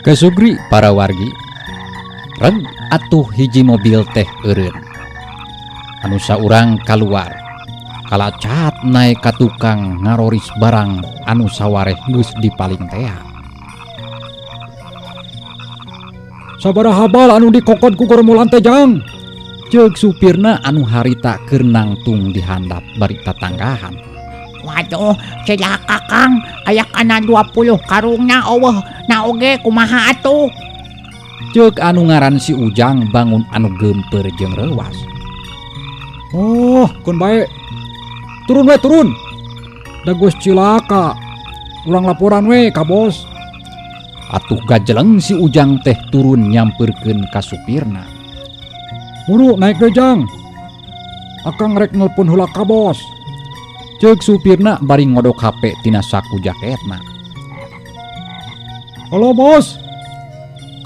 Kesugri para wargi reg atuh hiji mobil teh eureun anu saurang kaluar kalacat naek ka tukang ngaroris barang anu sawareh geus dipaling tea. Sabaraha bal anu dikokod ku goromolan teh jang? Ceuk supirna anu harita keur nangtung di handap bari tatanggahan. Waduh, cilaka Kang, aya kana 20 karungna eueuh na oge kumaha atuh? Ceuk anu ngaran si Ujang bangun anu geumpeur jeung reuwas. Oh, keun bae. Turun we turun. Da geus cilaka. Urang laporan we ka bos. Atuh gajeleng si Ujang teh turun nyamperkeun ka supirna. Buru naik deui Jang. Akang rek nelpon heula ka bos. Ceuk supirna bari ngodok HP tina saku jaketna. Halo bos.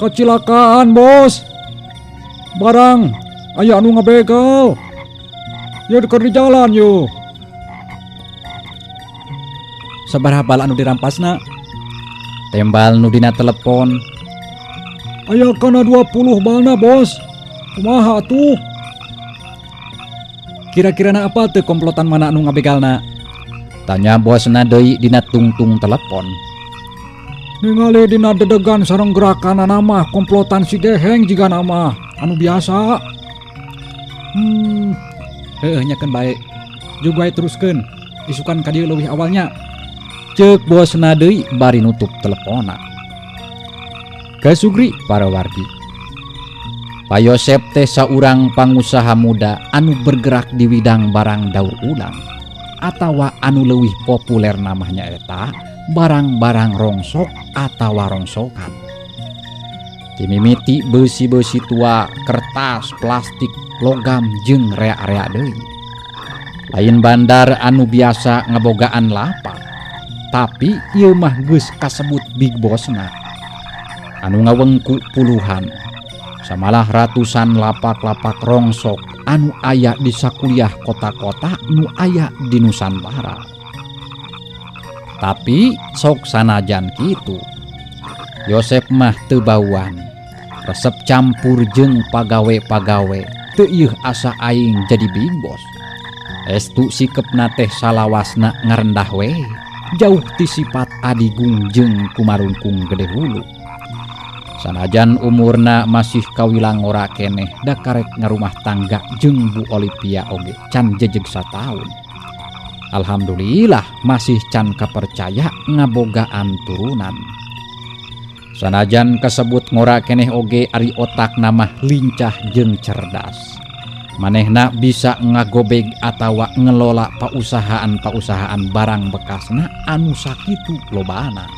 Kecilakaan bos. Barang aya anu ngabegal. Yeuh keur di jalan yeuh. Sabaraha bal anu dirampasna? Tembal nu dina telepon. Aya kana 20 balna bos. Kumaha atuh? Kira-kirana apa teu komplotan mana anu ngabegalna? Tanya bosna deui dina tungtung telepon. Ningali dina dedegan sareng gerakanana mah komplotan si Geheng jigana mah anu biasa. Heueuh nya keun bae. Jug wae teruskeun. Isukan ka dieu leuwih awalnya. Ceuk bosna deui bari nutup teleponna. Kasugri para wargi. Pak Yosep teh saurang pangusaha muda anu bergerak di bidang barang daur ulang atawa anu leuwih populer namanya eta barang-barang rongsok atawa rongsokan. Timimiti beusi-beusi tua, kertas, plastik, logam jeung rea-rea deui. Lain bandar anu biasa ngabogaan lapak, tapi ieu mah geus kasebut big bossna. Anu ngawengku puluhan, samalah ratusan lapak-lapak rongsok anu aya di sakuliah kota-kota nu aya di Nusantara. Tapi sok sanajan kitu, Yosep mah teu bauan, resep campur jeung pagawe-pagawe, teu ieuh asa aing jadi big boss. Estu sikepna teh salawasna ngarendah we, jauh ti sifat adigung jeung kumarungkung gede hulu. Sanajan umurna masih kawilang ngora keneh da karek ngarumah tangga jeung Bu Olivia oge can jejeg sataun. Alhamdulillah masih can kapercaya ngabogaan turunan. Sanajan kasebut ngora keneh oge ari otakna mah lincah jeung cerdas. Manehna bisa ngagobeg atawa ngelola pausahaan-pausahaan barang bekasna anu sakitu lobana.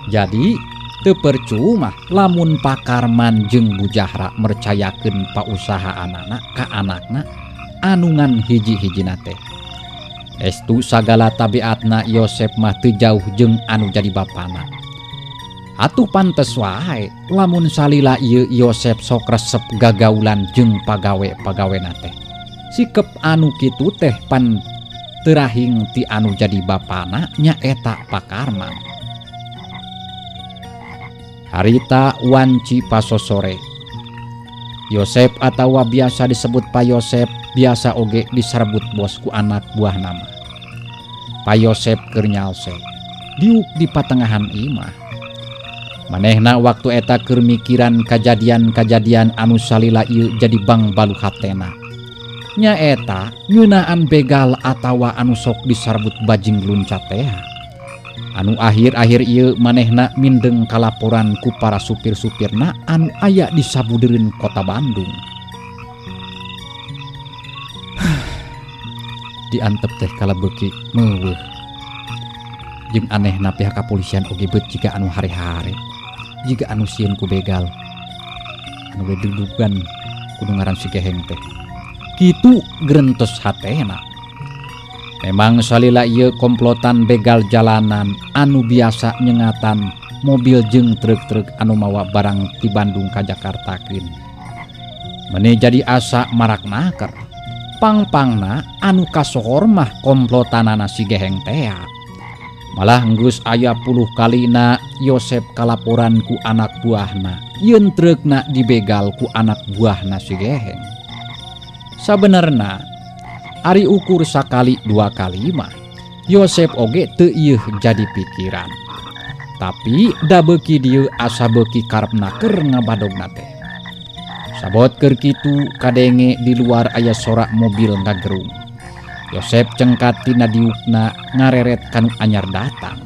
Jadi teu percuma lamun Pak Karman jeung Bu Jahra mercayakeun pausahaanana ka anakna anu ngan hiji-hijina teh. Estu sagala tabiatna Yosep mah teu jauh jeung anu jadi bapana. Atuh pantes wae lamun salila ieu Yosep sok resep gagaulan jeung pagawe-pagawena teh. Sikep anu kitu teh pan terahing ti anu jadi bapana nyaeta Pak Karman. Harita wanci pasosore. Yosep atawa biasa disebut Pak Yosep biasa oge diserbut bos ku anak buah nama. Pak Yosep keur nyalse diuk di patengahan imah. Manehna waktu eta keur mikiran kajadian-kajadian anu salila ieu jadi bangbalu hatena. Nyaeta ngeunaan begal atawa anu sok disarbut bajing luncat tea. Anu akhir-akhir ieu manehna mindeng kalaporan ku para supir-supirna anu aya di sabudereun kota Bandung. Diantep teh kalebeuki meuweuh. Jeung anehna pihak kepolisian oge beut jiga anu hare-hare. Jiga anu sieun ku begal. Anu dudugan kudu ngaran si Geheng teh. Kitu grentes hatena. Memang salila ieu komplotan begal jalanan anu biasa nyengatan mobil jeung truk-truk anu mawa barang ti Bandung ka Jakarta keun. Meni jadi asa marak naker. Pang-pangna anu kasohor mah komplotanana si Geheng tea. Malah geus aya puluh kalina Yosep kalaporan ku anak buahna yen trukna dibegal ku anak buahna si Geheng. Sabenerna ari ukur sakali dua kali mah Yosep oge teu ieuh jadi pikiran. Tapi da beuki dieu asa beuki karepna keur ngabadogna teh. Sabot keur kitu kadenge di luar aya sorak mobil ngagerung. Yosep cengkat tina diukna ngareret kanu anyar datang.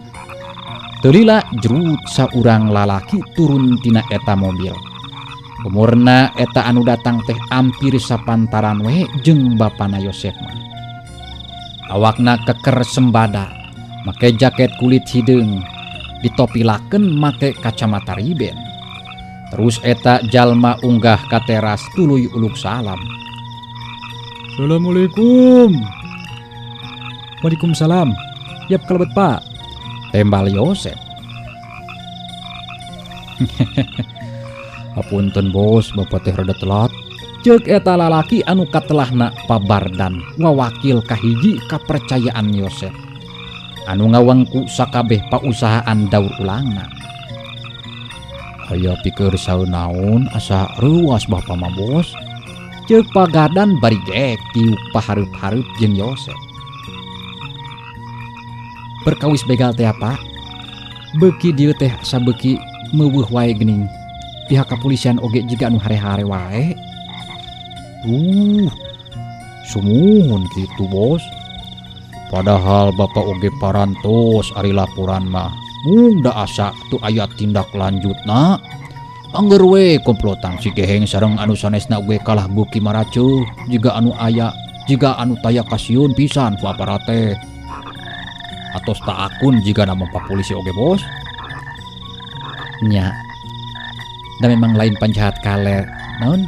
Teu lila jrut saurang lalaki turun tina eta mobil. Umurna eta anu datang teh ampir sapantaran we jeung bapana Yosep mah. Awakna keker sembada, make jaket kulit hideung, ditopilakeun make kacamata riben. Terus eta jalma unggah ka teras tuluy uluk salam. Assalamualaikum. Waalaikumsalam. Yap kalebet Pak. Tembal Yosep. Hapunten bos, bapak teh rada telat. Ceuk eta lalaki anu katelahna pabardan wawakil kahiji kapercayaan Yosep. Anu ngawengku sakabeh pausahaan daur ulangna. Aya pikir saeun naon asa reuas bapa mah bos. Ceuk pagadan bari geek tiuk pahareup-hareup jeung Yosep. Perkawis begal teh apa? Beuki dieu teh asa beuki meuweuh wae geuning. Pihak kepolisian oge jiga anu hare-hare wae. Sumuhun kitu bos. Padahal bapak oge parantos ari laporan mah. Mung da asa tu aya tindak lanjutna. Angger we komplotan si Geheng sareng anu sanesna oge kalah beuki maraceuh jiga anu aya jiga anu taya kasieun pisan ku aparat teh. Atos tak akun jiga nama pak polisi oge bos. Nya. Da memang lain penjahat kaler, naon?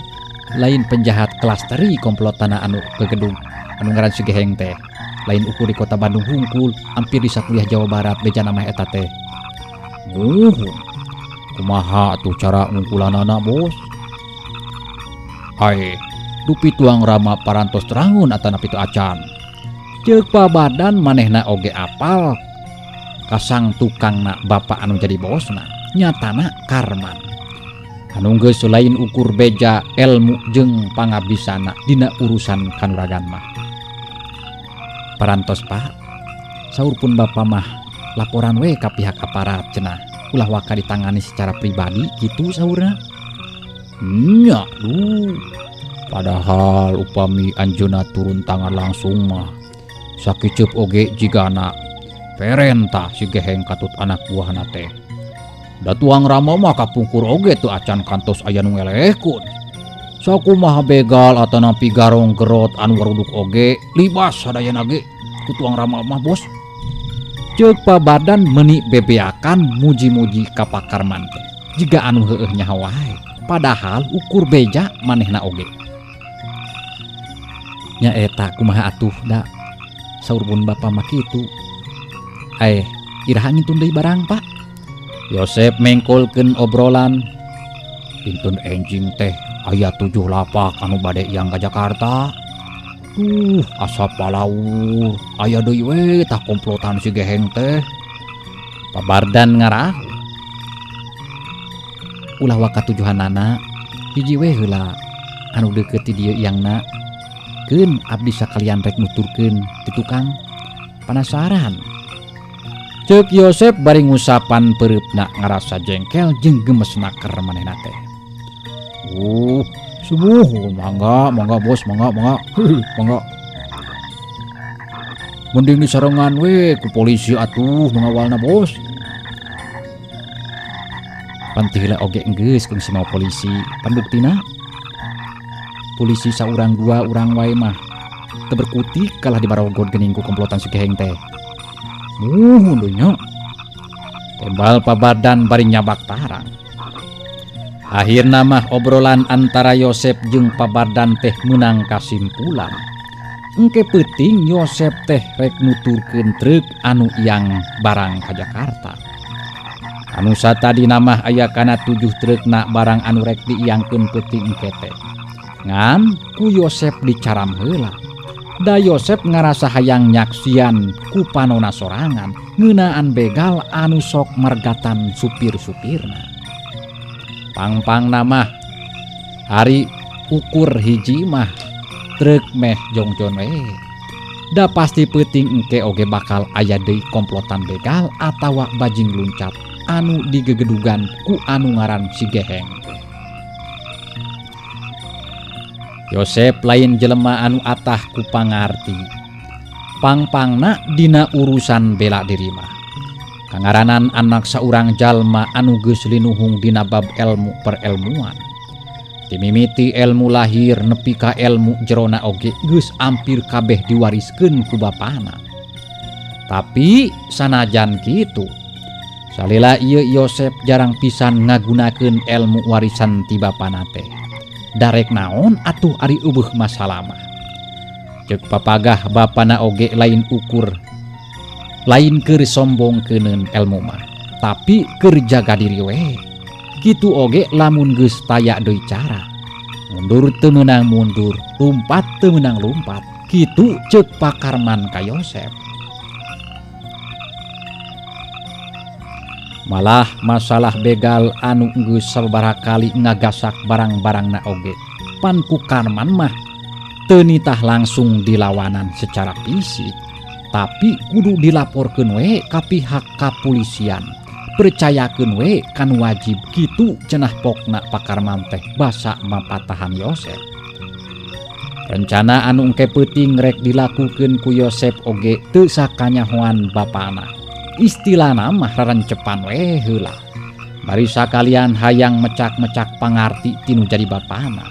Lain penjahat klasteri komplotana anu ke gedung anu ngaran si Geheng teh. Lain ukur di kota Bandung hungkul, hampir di sakuliah Jawa Barat beja nama eta teh. Muhun. Kumaha atuh cara ngungkulanana bos? Hai, dupi tuang rama parantos terangun atanapi teu acan. Ceuk pabadan manehna oge apal kasang tukangna bapak anu jadi bosna nyatana Karman. Anu geus lain ukur beja ilmu jeung pangabisana dina urusan kanuragan mah. Parantos Pak, saur pun bapak mah laporan we ka pihak aparat cenah ulah waka ditangani secara pribadi kitu saurna. Nya duh. Padahal upami anjeunna turun tangan langsung mah sakiceup oge jigana perentah si Geheng katut anak buahna teh. Da tuang rama mah kapungkur oge teu acan kantos aya nu ngelehkeun. Sakumaha begal atanapi garong gerot anu waruduk oge libas sadayana ge ku tuang rama mah bos. Ceuk pabadan meuni bebeakan muji-muji ka Pak Karman teh. Jiga anu heueuh nyaho wae, padahal ukur beja manehna oge. Nya eta kumaha atuh da saur pun bapa mah kitu. Iraha ngintun deui barang Pak. Yosep mengkolkeun obrolan. Pintun enjing teh aya 7 lapak anu bade yang ka Jakarta. Asa palaur aya deui we tah komplotan si Geheng teh. Pabardan ngarah. Ulah waka tujuhanana hiji we heula anu deukeut ti dieu iangna. Keun abdi sakalian rek nuturkeun ti tukang panasaran. Ceuk Yosep bari ngusapan peureupna ngarasa jengkel jeung gemesna keur manehna teh. Sumuh, mangga, mangga bos, mangga, mangga, mangga. Mending disarengan we ku polisi atuh mengawalna bos. Pantih heula oge geus kungsi mau polisi, pan buktina polisi saurang dua urang wae mah teu berkutik kalah dibarogod geuning ku komplotan si Geheng teh. Muhun deui nya. Tembal pabadan bari nyabak tarang. Akhirna mah obrolan antara Yosep jeung pabadan teh meunang kasimpulan. Engke peuting Yosep teh rek nuturkeun truk anu iang barang ka Jakarta. Anu satadina mah aya kana 7 trukna barang anu rek diiangkeun peuting engke teh. Ngan ku Yosep dicaram heula. Da Yosep ngarasa hayang nyaksian ku panona sorangan ngeunaan begal anu sok mergatan supir-supirna. Pangpangna mah ari ukur hiji mah truk meh jongjon we. Da pasti peuting engke oge bakal aya deui komplotan begal atawa bajing luncat anu digegedugan ku anu ngaran si Geheng. Yosep lain jelema anu atah ku pangarti. Pangpangna dina urusan bela diri mah. Kangaranan anak saurang jalma anu geus linuhung dina bab elmu perelmuan. Timimiti elmu lahir nepi ka elmu jerona oge geus ampir kabeh diwariskeun ku bapana. Tapi sanajan kitu, salila ieu Yosep jarang pisan ngagunakeun elmu warisan ti bapana teh. Darek naon atuh ari eueuh masalah mah. Ceuk papagah bapana oge lain ukur, lain keur sombong keuneun elmu mah, tapi keur jaga diri we. Kitu oge lamun geus taya deui cara. Mundur teu meunang mundur, lumpat teu meunang lumpat. Kitu ceuk Pakarman ka Yosep. Malah masalah begal anu geus sababaraha kali ngagasak barang-barangna oge. Pan ku Karman mah teu nitah langsung dilawanan secara fisik, tapi kudu dilaporkeun we ka pihak kapolisian. Percayakeun we kan wajib kitu cenah pokna Pakarman teh basa mapatahan Yosep. Rencana anu engke peuting rek dilakukeun ku Yosep oge teu sakanyahoan bapana. Istilahna mah rarencepan we heula. Bari sakalian hayang mecak-mecak pangarti tinu jadi bapana.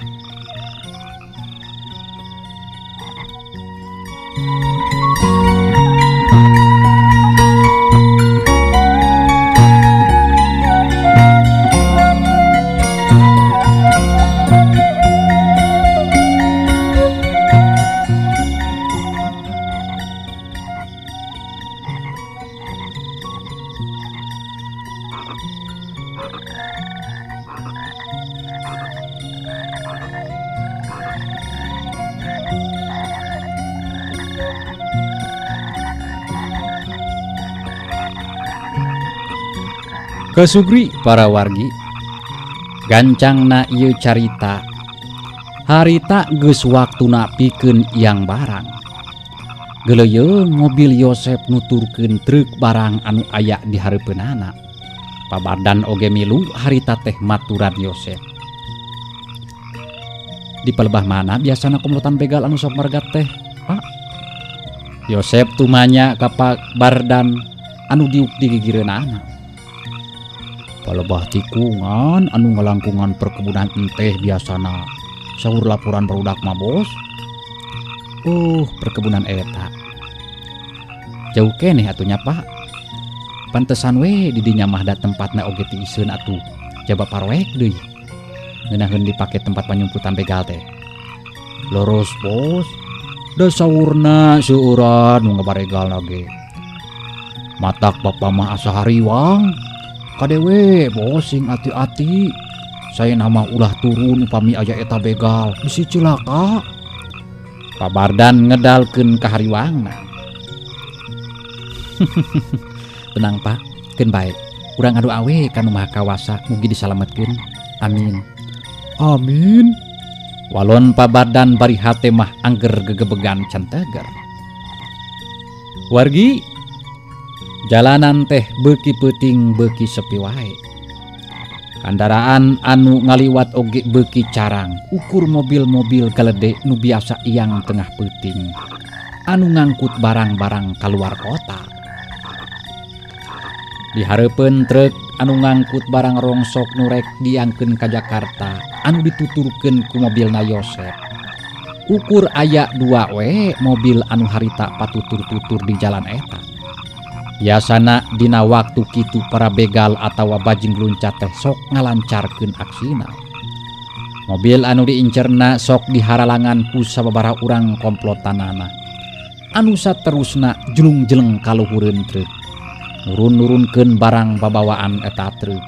Kesugri para wargi, gancangna ieu carita. Harita geus waktuna pikeun iang barang. Geuleuyeung mobil Yosep nuturkeun truk barang anu aya di hareupeunana. Pabardan oge milu harita teh maturan Yosep. Di palebah mana biasana komplotan begal anu sok mergat teh, Pak? Yosep tumanya ka Pabardan anu diuk di gigireunana. Palebah tikungan anu ngalangkungan perkebunan enteh biasana. Saur laporan barudak mah, Bos. Perkebunan eta. Jauh keneh atuh nya, Pak. Pantesan we di dinya mah da tempatna oge tiiseun atuh. Jaba parwek deui. Ngeunaheun dipake tempat panyumputan begal teh. Leres, Bos. Da saurna seueuran nu ngabaregal ge. Matak bapa mah asa hariwang. Kadewe bos sing ati-ati. Saya nama ulah turun upami aya eta begal bisi cilaka. Pabardan ngedalkeun kahariwangna. Tenang Pak, keun bae. Urang ngadoa we ka Nu Maha Kawasa mugi disalametkeun. Amin. Amin. Walon Pabardan bari hate mah angger gegebegan can teger. Wargi, jalanan teh beuki peuting beuki sepi wae. Kandaraan anu ngaliwat oge beuki carang, ukur mobil-mobil galede nu biasa iang tengah peuting anu ngangkut barang-barang kaluar kota. Di hareupeun truk anu ngangkut barang rongsok nu rek diangkeun ka Jakarta anu dituturkeun ku mobilna Yosep. Ukur aya dua we mobil anu harita patutur-tutur di jalan eta. Biasana dina waktu kitu para begal atawa bajing luncat teh sok ngalancarkeun aksina. Mobil anu diincerna sok diharalangan ku sababaraha urang komplotanana. Anu saterusna jelung-jeleng kaluhureun truk. Nurun-nurunkeun barang babawaan eta truk.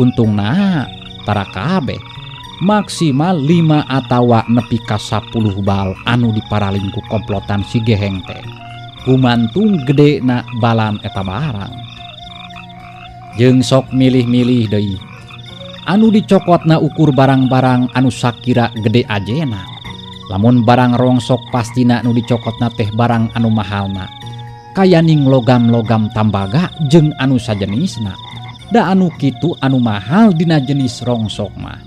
Untungna tara kabeh. Maksimal 5 atawa nepi ka 10 bal anu diparaling ku komplotan si geheng teh. Gumantung gede na balan eta barang. Jeung sok milih-milih deui. Anu dicokotna ukur barang-barang anu sakira gede ajena. Lamun barang rongsok pastina nu dicokotna teh barang anu mahalna. Kayaning logam-logam tambaga jeung anu sajenisna. Da anu kitu anu mahal dina jenis rongsok mah.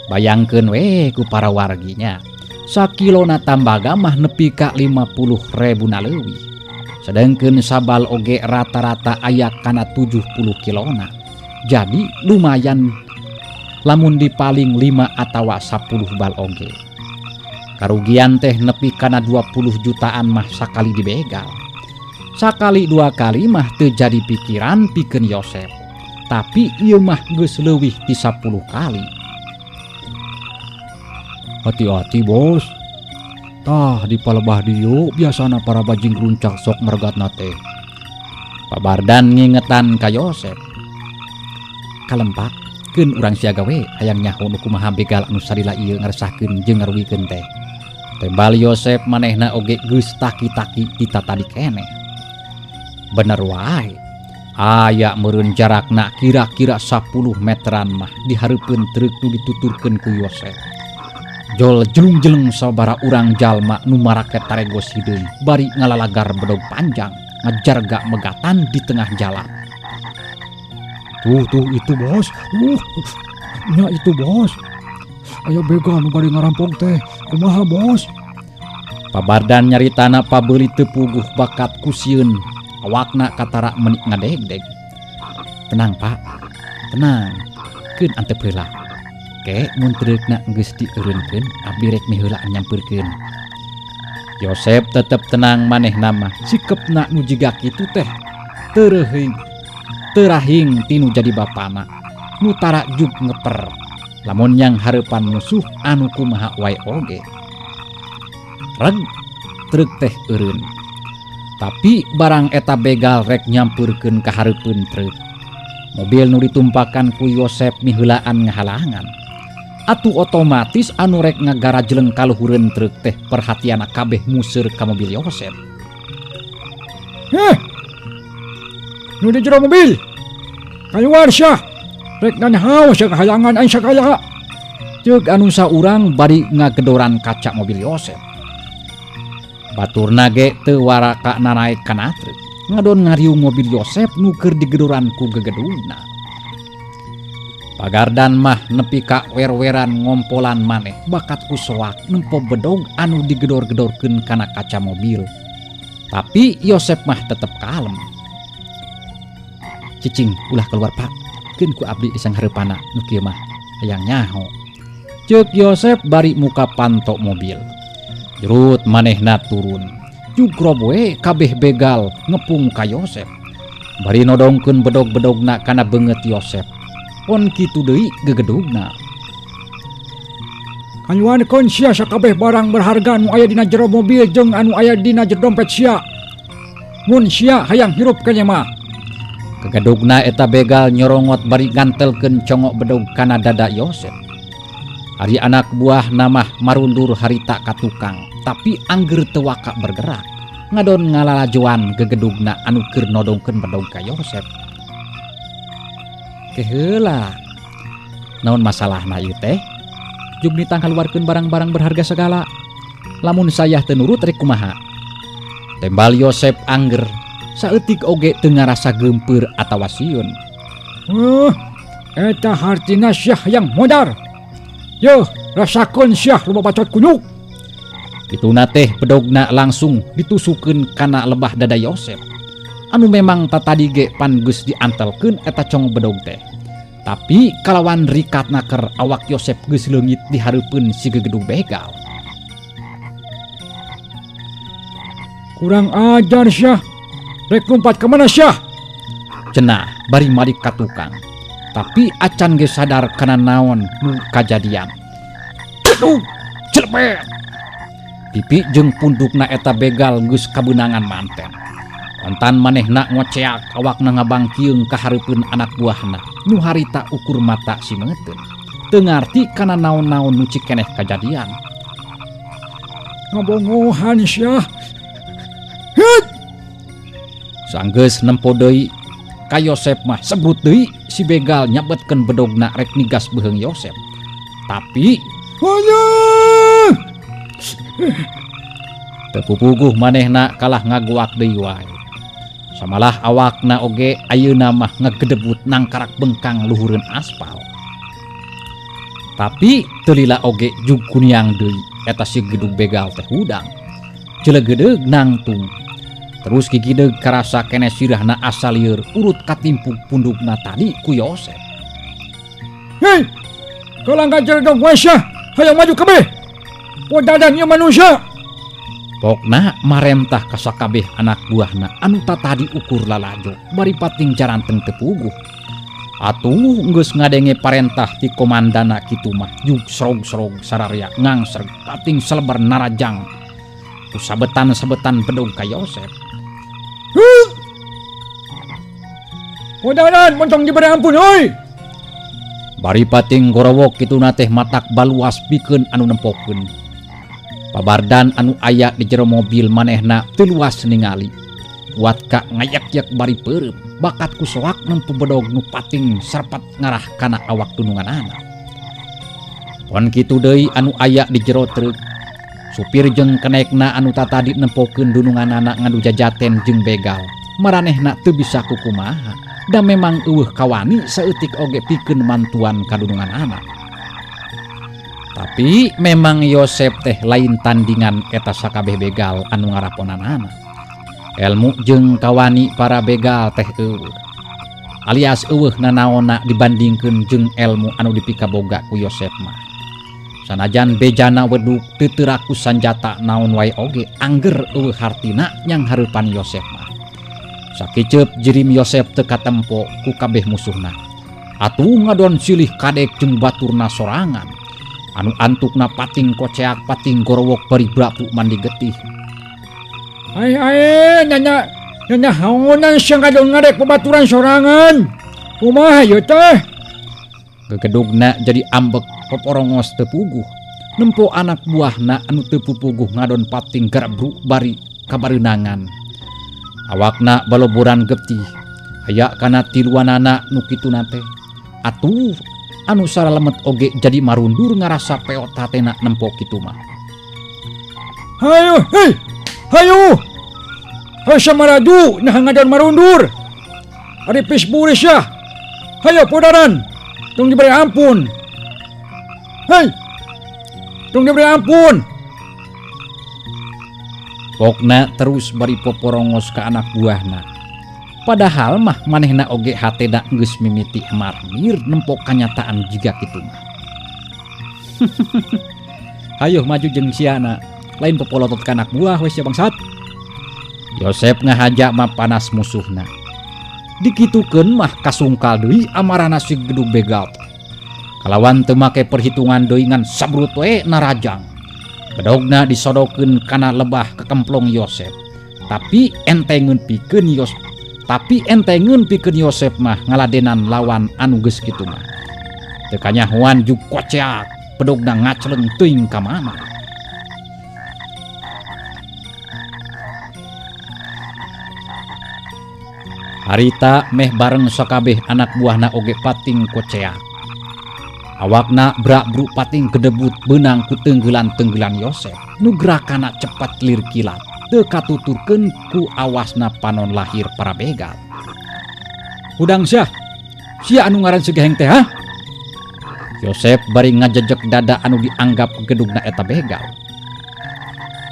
Bayangkeun we ku para warginya. Sakilona tambaga mah nepi ka 50.000 na leuwih. Sedangkeun sabal oge rata-rata aya kana 70 kilona. Jadi lumayan lamun dipaling 5 atawa 10 bal oge. Karugian teh nepi kana 20 jutaan mah sakali dibegal. Sakali dua kali mah teu jadi pikiran pikeun Yosep. Tapi ieu mah geus leuwih ti 10 kali. Hati-hati bos. Tah di palebah dieu biasana para bajing runcak sok mergatna teh. Pabardan ngingetan ka Yosep. Kalempak keun urang siaga we hayang nyaho nu kumaha begal anu salila ieu ngaresahkeun jeung ngarugikeun teh. Tembal Yosep manehna oge geus taki-taki ti tatadi keneh. Bener wae. Aya meureun jarakna kira-kira 10 meteran mah dihareupeun truk nu dituturkeun ku Yosep. Jol jelung-jeleng sabara urang jalma nu marake taregos hideung bari ngalalagar bedog panjang ngajarga megatan di tengah jalan. Tuh tuh itu bos. Nya itu bos. Aya begal nu bari ngarampok teh. Kumaha bos? Pabardan nyaritana pabeuli teu puguh bakat ku sieun. Awakna katara menik ngadegdeg. Tenang pak, tenang. Keun antep heula. Ke mun treukna geus dieureunkeun, abdi rek miheula nyampeurkeun. Yosep tetep tenang manehna mah. Sikepna nu jiga kitu teh tereuhing. Terahing tinu jadi bapana. Nu tara jug ngeper. Lamun yang hareupan musuh anu kumaha wae oge. Reg truk teh eureun. Tapi barang eta begal rek nyampeurkeun ka hareupeun truk. Mobil nu ditumpakan ku Yosep miheulaan ngahalangan. Atuh otomatis anu rek ngagarajleng kaluhureun truk teh perhatianna kabeh museur ka mobil Yosep. Heh. Nu di jero mobil. Kaluar sia. Rek nanaon sia kahalangan aing sakaya. Ceuk anu saurang bari ngagedoran kaca mobil Yosep. Baturna ge teu waraka nanaek kana truk. Ngadon ngariung mobil Yosep nu keur digedoran ku gegedugna. Pagardan mah nepi ka wer-weran ngompolan maneh bakat ku soak nempo bedog anu digedor-gedorkeun kana kaca mobil. Tapi Yosep mah tetep kalem. Cicing ulah keluar pak, keun ku abdi disanghareupanna nu kieu mah hayang nyaho. Ceuk Yosep bari muka panto mobil. Jerut manehna turun. Jugrob we kabeh begal ngepung ka Yosep. Bari nodongkeun bedog-bedogna kana beungeut Yosep. Pon kitu deui gegedugna. Kanyuankeun sia sakabeh barang berharga nu aya dina jero mobil jeung anu aya dina jero dompet sia. Mun sia hayang hirup keneh mah. Kegedugna eta begal nyorongot bari ngantelkeun congok bedog kana dada Yosep. Ari anak buah namah marundur harita ka tukang, tapi angger teu waka bergerak. Ngadon ngalalajoan gegedugna anu keur nodongkeun bedog ka Yosep. Keheula. Naon masalahna ieu teh? Jug nitang kaluarkeun barang-barang berharga segala. Lamun sayah teu nurut rek kumaha? Tembal Yosep angger, saeutik oge teu ngarasa geumpeur atawa sieun. Eta hartina sia hayang modar. Yeuh, rasakeun sia loba bacot kunyuk. Kituna teh bedogna langsung ditusukeun kana lebah dada Yosep. Anu memang tatadi ge pan geus diantelkeun eta cong bedog teh. Tapi kalawan rikat naker awak Yosep geus leungit di hareupeun si gegedug begal. Kurang ajar sia. Rek lompat ka mana sia? Cenah bari marik ka tukang. Tapi acan ge sadar kana naon nu kajadian. Aduh, celepet. Pipi jeung pundukna eta begal geus kabeunangan manten. Kontan manehna ngoceak awakna ngabangkieung ka hareupeun anak buahna nu harita ukur mata si meuteun. Teu ngarti kana naon-naon nu cikeneh kajadian. Ngabongohan sia. Hut! Sanggeus nempo deui ka Yosep mah sebrut deui si begal nyabetkeun bedogna rek nigas beuheung Yosep. Tapi Hayang! Teu pupuguh manehna kalah ngagoak deui wae. Samalah awakna oge ayeuna mah ngagedebut nangkarak bengkang luhureun aspal. Tapi teu lila oge jug kuniang deui eta si gedug begal teh hudang. Celegedeug nangtung. Terus gigideug karasa keneh sirahna asa lieur urut katimpuk pundukna tadi ku Yosep. Hei! Kalang kajeredog wae sia, hayang maju kabeh. Podadan ieu manusia. Pokna marentah ka sakabeh anak buahna anu tatadi ukur lalajo bari pating jaranteng teu puguh. Atuh geus ngadenge parentah ti komandana kitu mah jug serog-serog sararia ngangsreg pating selebar narajang. Ku sabetan-sabetan bedog ka Yosep. Huh! Podadan montong diberi ampun euy. Bari pating gorowok kituna teh matak baluas pikeun anu nempokeun. Pabardan anu aya di jero mobil manehna teu luas ningali. Watka ngayak-yak bari peureum, bakat ku soak nempo bedog nu pating serpat ngarah kana awak dununganana. Pon kitu deui anu aya di jero truk. Supir jeung kenekna anu tatadi nempokeun dununganana ngadu jajaten jeung begal. Maranehna teu bisa kukumaha. Da memang eueuh kawani saeutik oge pikeun mantuan ka dununganana. Tapi memang Yosep teh lain tandingan eta sakabeh begal anu ngaraponanana. Elmu jeung kawani para begal teh eueuh. Alias eueuh nanaonna dibandingkeun jeung elmu anu dipikaboga ku Yosep mah. Sanajan bejana weduk teu teu sanjata naon wae oge angger eueuh hartina nyang hareupan Yosep mah. Sakiceup jirim Yosep teu katempo ku kabeh musuhna. Atuh ngadon silih kadek jeung baturna sorangan. Anu antukna pating koceak pating gorowok bari brapu mandi getih. Ai ai nanya nanya haonan sia ngadon ngadek babaturan sorangan. Kumaha ieu teh? Gegedugna jadi ambek poporongos teu puguh. Nempo anak buahna anu teu pupuguh ngadon pating garabruk bari kabareunangan. Awakna baloboran getih. Aya kana tiluanana nu kituna teh. Atuh anu saralemet oge jadi marundur ngarasa peot hatena nempo kitu mah. Hayu, hei, hayu. Hayu maradu nah ngadon marundur. Ari pis buris ya. Hayu podaran. Tong diberi ampun. Hei. Tong diberi ampun. Pokna terus bari poporongos ka anak buahna. Padahal mah manehna oge hatena geus mimiti marmir nempo kanyataan jiga kitu mah. Hayoh maju jeung siana, lain popolotot ka anak buah we sia bangsat. Yosep ngahaja mah panas musuhna. Dikitukeun mah kasungkal deui amarana si gedug begal. Kalawan teu make perhitungan deui ngan sabrut we narajang. Bedogna disodokeun kana lebah kekemplong Yosep. Tapi entengeun pikeun Yosep. Tapi entengeun pikeun Yosep mah ngaladenan lawan anu geus kitu mah. Teu kanyahoan jug koceak, bedogna ngacleng teuing ka mana. Harita meh bareng sakabeh anak buahna oge pating koceak. Awakna brak-bruk pating kedebut beunang ku tenggelan-tenggelan Yosep. Nu gerakana cepat lir kilat. Teu katuturkeun ku awasna panon lahir para begal. Hudang sia. Sia anu ngaran segeheng teh ha? Yosep bari ngajejek dada anu dianggap gedugna eta begal.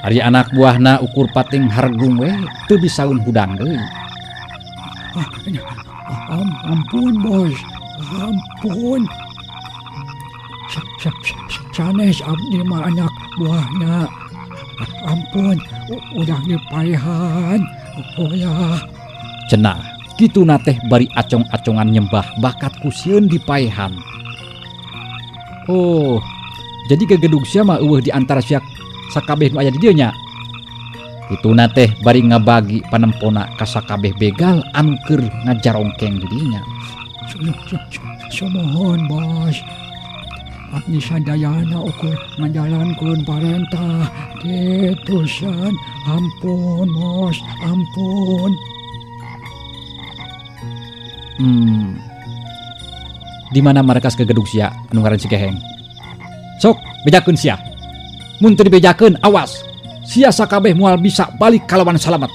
Ari anak buahna ukur pating hargung we teu bisaeun hudang deui. Ampun bos, ampun. Sanes abdi mah anak buahna. Ampun, udah dipaehan. Oh ya. Cenah, kituna teh bari acong-acongan nyembah bakat ku sieun dipaehan. Oh, jadi gegedug sia mah eueuh di antara sia sakabeh nu aya di dieu nya. Kituna teh bari ngabagi panempona ka sakabeh begal anu keur ngajarongkeng di dinya. Sumuhun bos. Abdi sadayana ukur ngajalankeun parentah kitu San. Ampun bos, ampun. Di mana markas gegedug sia anu ngaran si Geheng? Sok bejakeun sia. Mun teu dibejakeun awas. Sia sakabeh moal bisa balik kalawan salamet.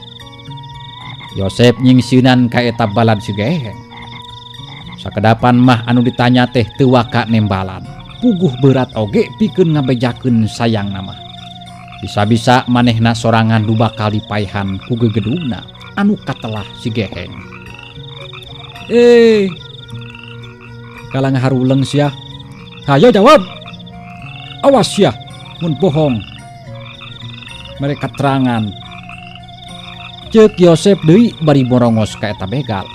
Yosep nyingsieunan ka eta balad si Geheng. Sakedapan mah anu ditanya teh teu waka nembalan. Puguh berat oge pikeun ngabejakeun sayang nama. Bisa-bisa manehna sorangan nu bakal dipaehan ku gegedugna anu katelah si Geheng. Kalah ngaharuleng sia. Hayo jawab. Awas sia mun bohong. Mereka keterangan. Ceuk Yosep deui bari borongos ka eta begal.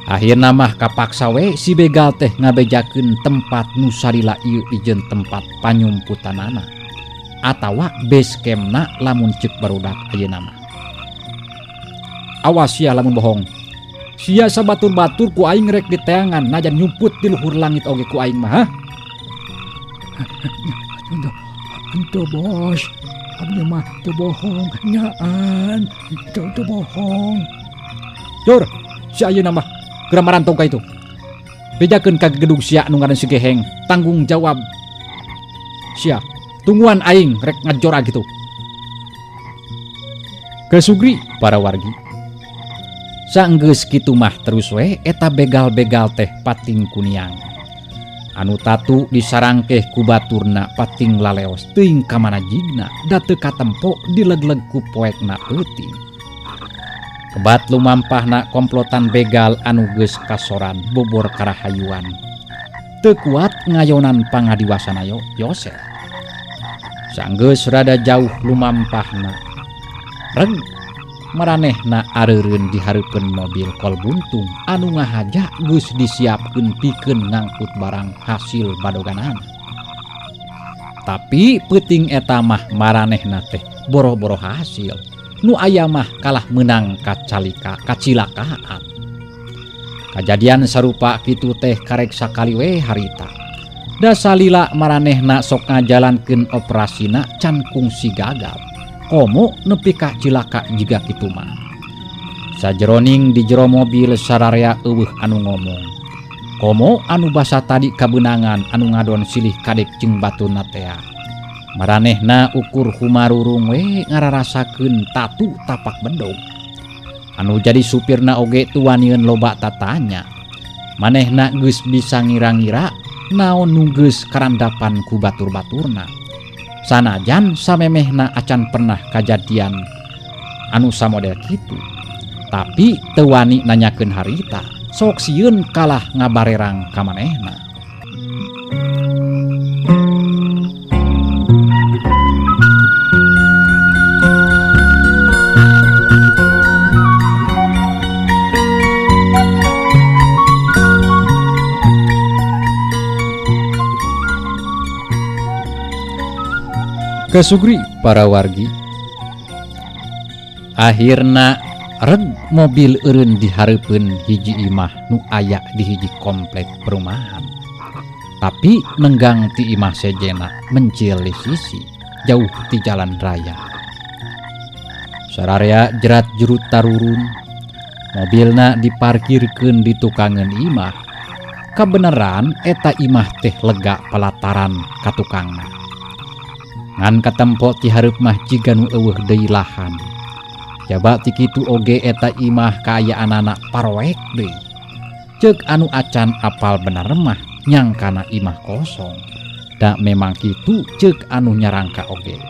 Akhirna mah kapaksa we si begal teh ngabejakeun tempat nu salila ieu dijieun tempat panyumputanana atawa base campna lamun ceuk barudak ayeuna mah. Awas sia lamun bohong. Sia sabatur-batur ku aing rek diteangan najan nyumput di luhur langit oge ku aing mah. Henteu bos, abdi mah teu bohong nyaan, teu bohong. Jur, si ayeuna mah geura marantong ka itu. Bejakeun ka gedung sia nu ngaran si Geheng, tanggung jawab. Sia, tungguan aing rek ngajora gitu. Kesugri para wargi. Sanggeus kitu mah terus we eta begal-begal teh pating kuniang. Anu tatu disarangkeh ku baturna pating laleos teuing ka mana jigna da teu katempo dilegleg ku poekna peuting. Kebat lumampahna komplotan begal anu geus kasoran bobor karahayuan. Teu kuat ngayonan pangadiwasana Yosef. Sanggeus rada jauh lumampahna. Reg maranehna areureun di hareupeun mobil kol buntung anu ngahaja geus disiapkeun pikeun ngangkut barang hasil badoganana. Tapi peuting eta mah maranehna teh boro-boro hasil. Nu aya mah kalah meunang kacalika kacilakaan. Kajadian sarupa kitu teh karek sakali we harita. Da salila maranehna sok ngajalankeun operasina can kungsi gagal. Komo nepi ka cilaka jiga kitu mah. Sajeroning di jero mobil sararea eueuh anu ngomong. Komo anu basa tadi kabeunangan anu ngadon silih kadek jeung baturna tea. Maranehna ukur humarurung we ngararasakeun tatu tapak bedog. Anu jadi supirna oge tuanieun loba tatanya. Manehna geus bisa ngira-ngira naon nu geus karandapan ku batur-baturna. Sanajan samemehna acan pernah kajadian anu samodel kitu. Tapi teu wani nanyakeun harita, sok sieun kalah ngabarerang ka manehna. Kesugri para wargi. Akhirna reg mobil eureun di hareupeun hiji imah nu aya di hiji komplek perumahan. Tapi nenggang ti imah sejena mencil di sisi jauh ti jalan raya. Sararea jerat jurut tarurun, mobilna diparkirkeun di tukangeun imah. Kabeneran eta imah teh lega palataran ka tukangna. Ngan katempo ti hareup mah jiga nu eueuh deui lahan. Jaba ti kitu oge eta imah kaayaanana paroek deui. Ceuk anu acan apal bener mah nyangkana imah kosong. Da memang kitu ceuk anu nyarangka oge.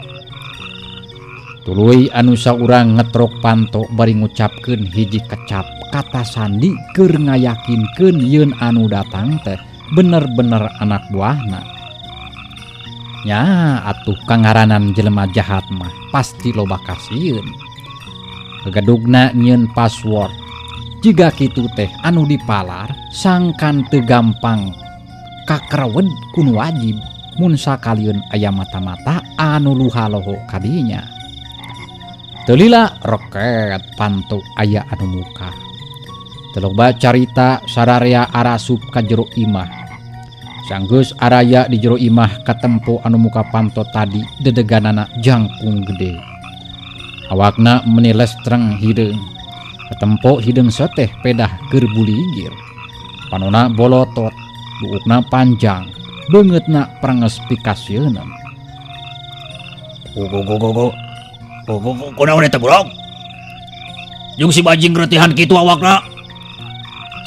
Tuluy anu saurang ngetrok panto bari ngucapkeun hiji kecap kata sandi keur ngayakinkeun yeun anu datang teh bener-bener anak buahna. Nya atuh kangaranan jelema jahat mah pasti loba kasieun. Gegedugna nyieun password. Jiga kitu teh anu dipalar sangkan teu gampang kakerewed ku nu wajib mun sakalieun aya mata-mata anu luha-loho kadinya. Teu lila reket panto aya anu muka. Teu loba carita sararea arasup ka jero imah. Sanggeus araya di jero imah katempo anu muka panto tadi dedeganana jangkung gede. Awakna meni lestreng hideung. Katempo hideung seteh pedah keur buligir. Panona bolotot, buukna panjang, beungeutna prenges pikasieun. Kunaon eta bulog? Jeung si bajing retihan kitu awakna.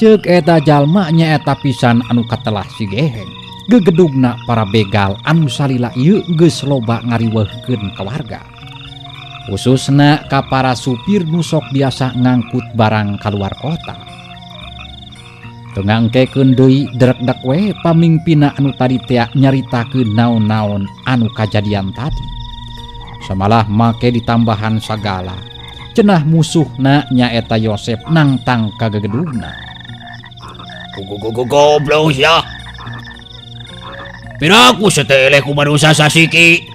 Ceuk eta jalma nyaeta pisan anu katelah si Geheng. Gegedugna para begal anu salila ieu geus loba ngariweuhkeun ka warga. Khususna ka para supir nu sok biasa ngangkut barang kaluar kota. Teu ngangkekeun deui drekdek we pamingpina anu tadi tea nyaritakeun naon-naon anu kajadian tadi. Samalah make ditambahan sagala. Cenah musuhna nyaeta Yosep nangtang ka gegedugna. Goblok sia. Piraku seteleh ku manusia sasiki.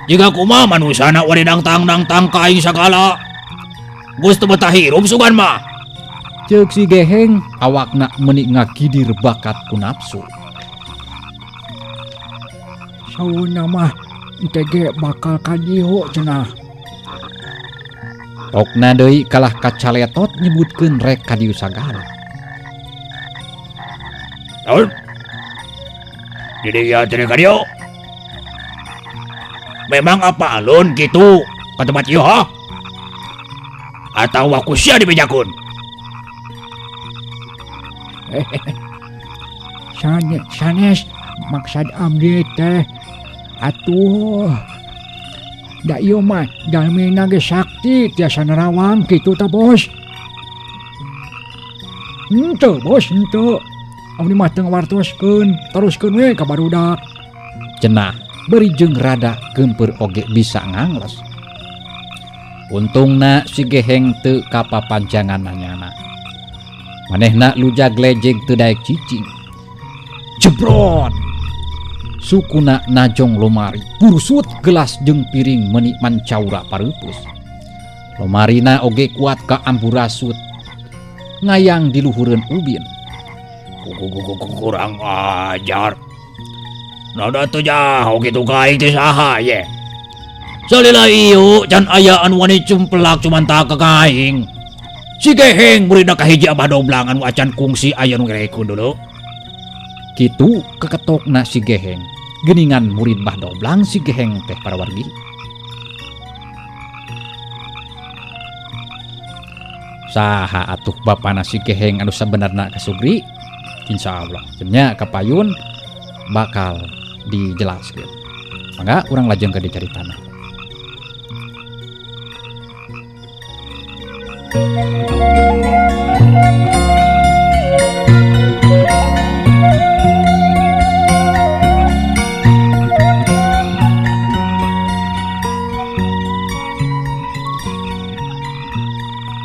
Jika kumaha manusana wani nangtang-nangtang ka aing sagala. Geus teu betah hirup sugan mah. Ceuk si Geheng awakna meuni ngagidir bakat ku nafsu. Sauna mah engke ge bakal ka dieu cenah. Tokna deui kalah kacaletot nyebutkeun rek ka dieu sagala. Naon? Di dieu teh ka dieu. Memang apa alun kitu ka tempat ieu ha? Atawa ku sia dibejakeun? Sanes maksad abdi teh atuh da ieu mah jalmina ge sakti tiasa nerawang kitu tah bos. Henteu bos henteu. Abdi mah teu ngawartoskeun, teruskeun we ka barudak. Cenah bari jeung rada geumpeur oge bisa ngangles. Untungna si Geheng teu kapapanjangan nanyana. Manehna lujag lejeg teu daek cicing. Jebrot. Sukuna najong lomari, burusut gelas jeung piring meuni mancaura pareupeus. Lomarina oge kuat ka amburasut. Ngayang di luhureun ubin. Kurang ajar. Nada teu jaho kitu ka aing teh saha ye. Salila ieu can aya anu wani cumpelak cuman tak ka aing. Si Geheng muridna kahiji Abah Doblang anu acan kungsi aya nu ngerekeun dulu. Kitu keketokna si Geheng. Geuningan murid Bah Doblang si Geheng teh para wargi. Saha atuh bapana si Geheng anu sabenerna kasugri? Insyaallah cenah kapayun bakal dijelaskeun. Mangga urang lajeng ke dicaritana.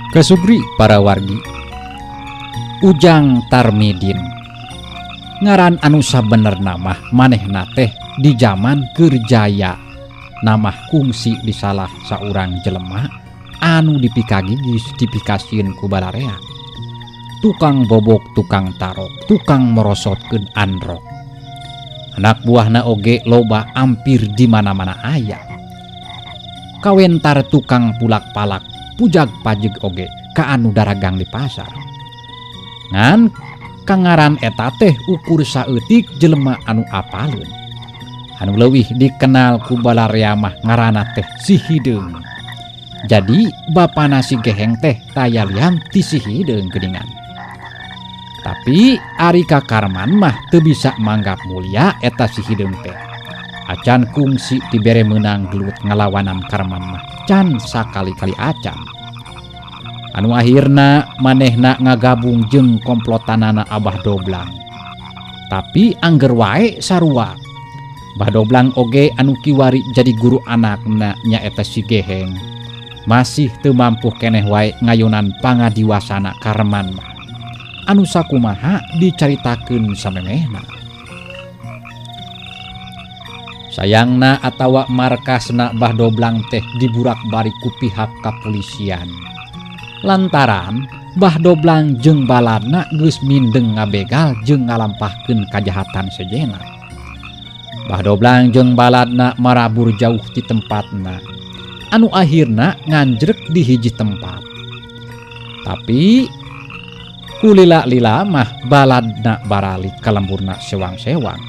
Kasugri para wargi. Ujang Tarmidin ngaran anu sabenerna mah manehna teh di zaman Kerjaya namah kungsi di salah saurang jelema anu dipikagigis dipikasieun ku balarea. Tukang bobok, tukang tarok, tukang merosotkeun androk. Anak buahna oge loba ampir di mana-mana aya. Kawentar tukang pulak-palak, pujag pajeg oge ka anu daragang di pasar. Ngan kangaran eta teh ukur saeutik jelema anu apaleun. Anu leuwih dikenal ku balarea mah ngaranna teh si Hideung. Jadi bapana si Geheng teh taya lian ti si Hideung geuningan. Tapi ari ka Karman mah teu bisa manggap mulia eta si Hideung teh. Acan kungsi dibere meunang gelut ngalawanan Karman mah can sakali-kali acan. Anu akhirna manehna ngagabung jeung komplotanana Abah Doblang. Tapi angger wae sarua. Bah Doblang oge anu kiwari jadi guru anakna nyaeta si Geheng. Masih teu mampu keneh wae ngayunan pangadiwasana Karman mah. Anu sakumaha dicaritakeun samemehna. Sayangna atawa markasna Bah Doblang teh diburak-balik ku pihak kapolisian. Lantaran Bah Doblang jeung baladna geus mindeng ngabegal jeung ngalampahkeun kajahatan sejenna. Bah Doblang jeung baladna marabur jauh ti tempatna, anu akhirna nganjrek di hiji tempat. Tapi kulila-lila mah baladna baralik ka lemburna sewang-sewang,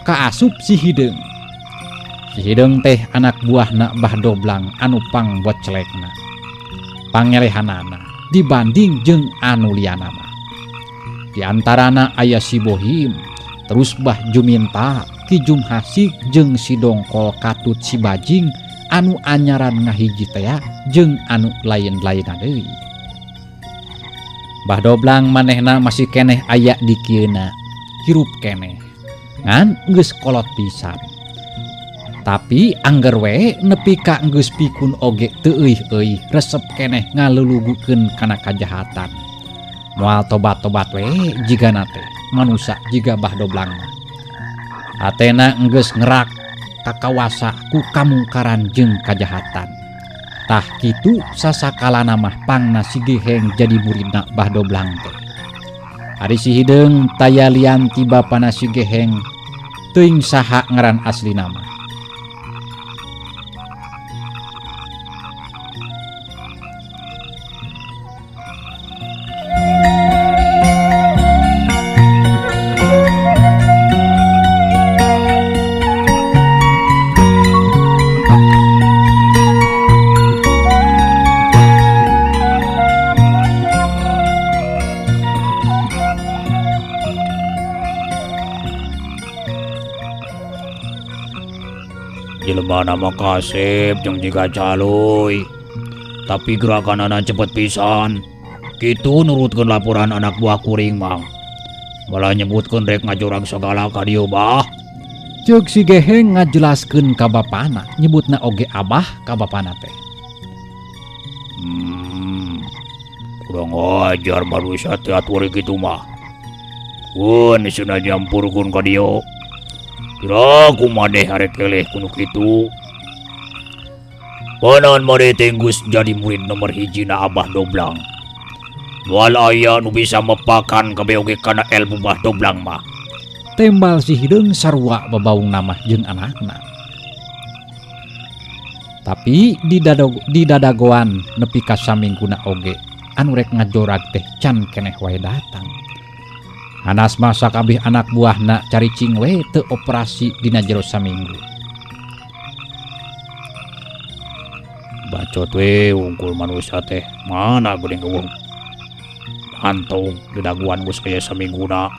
kaasup si Hideung. Si Hideung teh anak buahna Bah Doblang anu pangboclekna, pangelehanana dibanding jeung anu liana mah. Di antarana aya si Bohim, terus Bah Juminta, Ki Jumhasik jeung si Dongkol katut si Bajing anu anyaran ngahiji tea jeung anu lain-lainna deui. Bah Doblang manehna masih keneh aya di kieuna, hirup keneh, ngan geus kolot pisan. Tapi angger we nepi ka geus pikun oge teu euih-euih resep keneh ngalulugukeun kana kajahatan. Moal tobat-tobat we jigana teh manusa jiga Bah Doblang mah. Hatena geus ngerak kakawasa ku kamungkaran jeung kajahatan. Tah kitu sasakalana mah pangna si Geheng jadi muridna Bah Doblang teh. Ari si Hideung taya lian ti bapana si Geheng teuing saha ngaran aslina mah. Jelema nama kasep jeung jiga caluy, tapi gerakanana cepet pisan. Kitu nurutkeun laporan anak buah kuring mah. Malah nyebutkeun rek ngajorag sagala ka dieu bah. Ceuk si Geheng ngajelaskeun ka bapana, nyebutna oge abah ka bapana teh. Kurang ajar manusia teh atuh kitu mah. Keun cenah nyampurkeun ka dieu. Kira kumadeh arek keleh kuno kitu. Panan made teh geus jadi murid nomor hiji na Abah Doblang. Moal aya nu bisa mepakan kabeh oge kana ilmu Bah Doblang mah. Tembal si Hideung sarua babaungna mah jeung anakna. Tapi di dadagoan nepi ka samingguna oge anu rek ngajorag teh can keneh wae datang. Anas mah sakabeh anak buahna caricing we teu operasi dina jero saminggu. Bacot we wungkul manusia teh mana geuning eueuh. Pantau di daguan geus aya samingguna.